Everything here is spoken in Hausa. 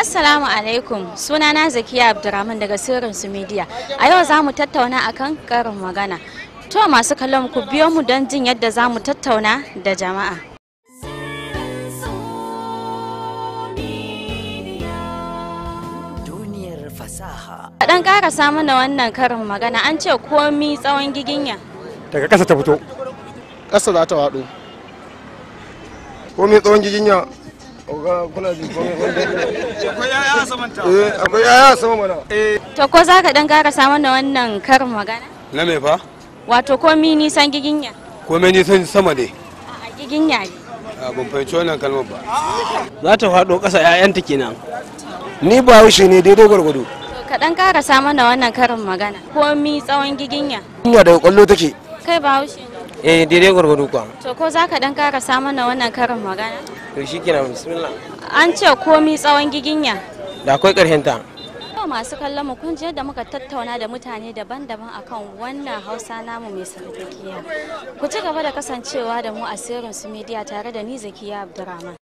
Assalamu alaikum, sunana Zakiya Abdurrahman daga Sirrin Su Media. A yau za mu tattauna akan karin magana. To masu kallon, ku biyo mu don jin yadda za mu tattauna da jama'a. Duniyar fasaha. Dan karasa mana wannan karin magana, an ce komi tsawon giginya. Daga ƙasa ta fito. Ƙasa za ta waɗo. Komai tsawon giginya. Oga, kuna ji, komai tsawon giginya. Akwai yaya a samanta. Eh, akwai yaya a sama mana. To ko za ka dan karasa mana wannan karin magana? Na me fa? Wato komi nisan giginya. Komai nisan sama ne. A'a, giginya ne. A, ban fahimci wannan kalmar ba. Za ta faɗo ƙasa, 'ya'yanta kenan. Ni ba haushe ne, daidai gwargwado. To ka dan karasa mana wannan karin magana. Komi tsawon giginya. Giginya daga kwallo take. Kai Bahaushe ne. Eh, daidai gwargwado kuwa. To ko za ka dan karasa mana wannan karin magana? To shikenan, bismillah. An ce komi tsawon giginya. Da akwai ƙarshen ta. Yau masu kallon mu, kun ji yadda muka tattauna da mutane daban-daban akan wannan Hausa namu mai sarkakiya. Ku ci gaba da kasancewa da mu a Sirrin Su Media tare da ni, Zakiya Abdurrahman.